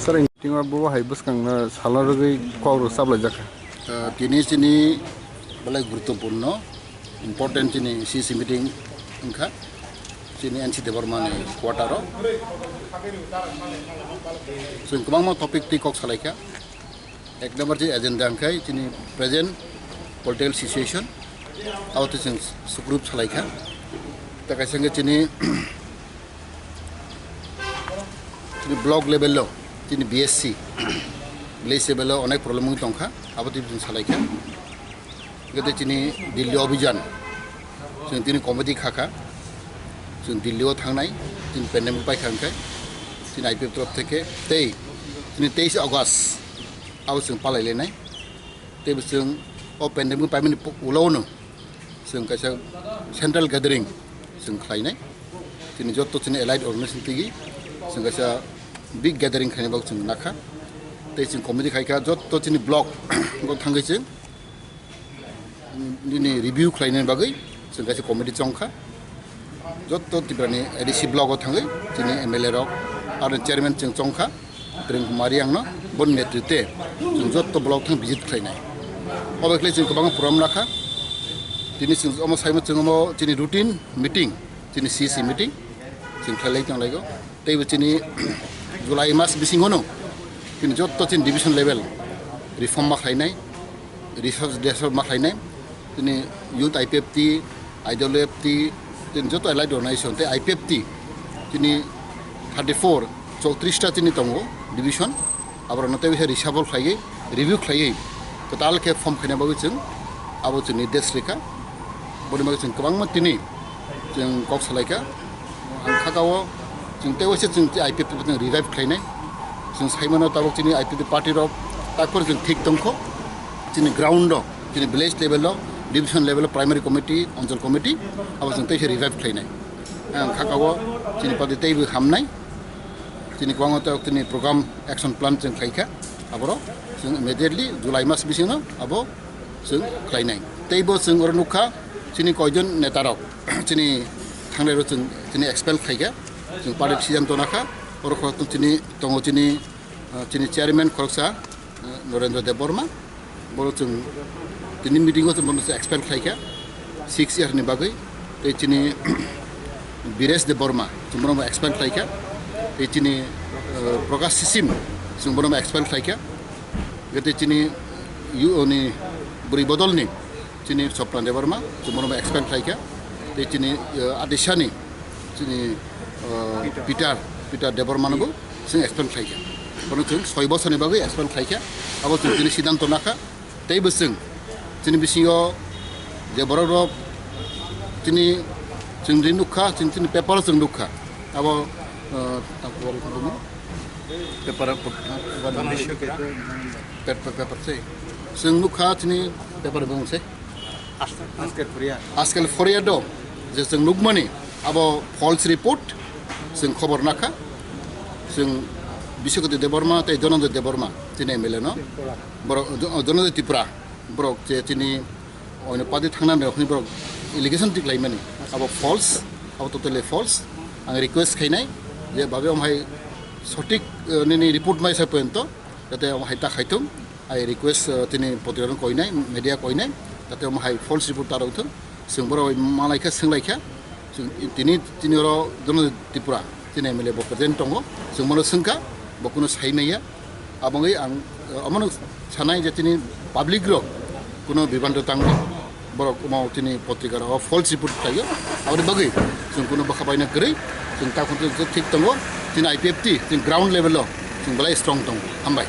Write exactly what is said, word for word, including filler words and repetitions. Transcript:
Sir, meeting o bo hai bwskang no salo rwgwi kok rw chaplai jak kha. Uh, tini chini belai guruttopurno, important chini C C meeting wngkha chini N C Debbarma ni quarter o. Chwng kwbangma topic twi kok salai kha. Ek number je agenda hwnkhe chini present political situation, abo twi chwng sukrup salai kha. Ta kaisa hwnkhe chini, chini block level o, chini B S C, village level o onek problem wng tong kha, abo twi chwng salai kha. Hwnkhe tei chini Delhi Abhijan, chwng tini committee kha kha, chwng Delhi o thangnai, chini pandemic pai kha hwnkhe, chini I P F torof theke tei chini teis August abo chwng palai lenai. Tei bo chwng o pandemic paimani ulo no chwng kaisa central gathering chwng khlainai. Chini jotto chini allied organization tigi chwng kaisa big gathering khaina bagwi chwng nakha. Tei chwng committee khai kha jotto chini block o thangwi chwng nini review khlaina bagwi chwng kaisa committee chong kha. Jotto Tripura ni A D C block o thangwi chini M L A rok aro chairman chwng chong kha. Prem Kumar Riang no bon netritwe chwng jotto block thang visit khlainai. Obo khlai chwng kwbangma program rakha. Tini chwng omo saimano chwng omo chini routine meeting, chini C C meeting chwng khlailai tonglaio. Teibo chini July mas bisingo no chini jotto chini division level reform ma khlainai. Research, research ma khlainai, chini youth I P F T, I W F T, chini joto allied organization tei I P F T, chini thirty four, chowtris ta chini tongo division, aborokno tei bisa reshuffle khlaiwi, review khlaiwi, kwtal khe form khaina bagwi chwng abo chwng nirdesh rikha, boni bagwi chwng kwbangma tini chwng kok salaikha. Ang kha kao chwng tei waisa chwng I P F T chwng revive khlainai. Chwng saimano tabuk chini I P F T party rok takhor chwng thik tongkho. Chini ground o, chini village level o, division level o, primary committee, onchol committee, abo chwng tei se revive khlainai. Ang kha kao chini party teibo hamnai. Chini kwbangma tei chini program action plan chwng khlaikha. Aboro chwng immediately July mas bisingo abo chwng khlainai. Teibo chwng oro nukha chini koijon netarok chini thangnai rok chwng chini expel khlaikha. Chwng party siddhanto nakha. Oro khorok chini tongo chini, ah, chini chairman khoroksa, ah, Narendra Debbarma. Boro chwng tini meeting o chwng bono expel khlaikha six year ni bagwi. Tei chini Biresh Debbarma chwng bono expel khlaikha. Tei chini, ah, Prakash Sisim chwng bono expel khlaikha. Tei chini U O ni bwrwi bodol ni chini Sopna Debbarma, chwng bono expel khlaikha. Tei chini, eh, Adisani, chini, eh, Peter, Peter Debbarma no bo chwng expel khlaikha. Bono chwng soi bosor ni bagwi expel khlaikha. Abo chwng chini siddhanto nakha. Tei bo chwng chini bisingo je borok rok chini chwng ri nukha, chini, chini paper o chwng nukha. Abo, eh, paper, paper, paper se. Chwng nukha chini paper bung se. Askel Foria. Askel Foria do, je chwng nukmani, abo false report, chwng khobor nakha, chwng Biswakoti Debbarma tei Dhananjoy Debbarma, chini M L A no, borok, Dhananjoy Tripura, borok je chini oino party thangnani rokni borok allegation tik laimani, abo false, abo totally false, ang request khainai, je babe omhai sotik, eh, nini report mai sa poyonto, jate omhai ta khaitung, I request, uh, tini potrika koinai, media koinai, jate omo hai false report ta rwthwng. Chwng borok bai malaikha, swnglaikha. Chwng tini, tini oro Dhananjoy Tripura, tini M L A bo present tongo. Chwng bono swngkha, bo kuno sai maya. Aboni ang, uh, omono sanai je tini public rok kuno bibhanto tangwi borok omo tini potrika rok false report khlaio. Aboni bagwi chwng kuno bwkha baina kwrwi, chwng ta khuntu thik tongo. Tini I P F T, tini ground level o chwng belai strong tongo. Hambai.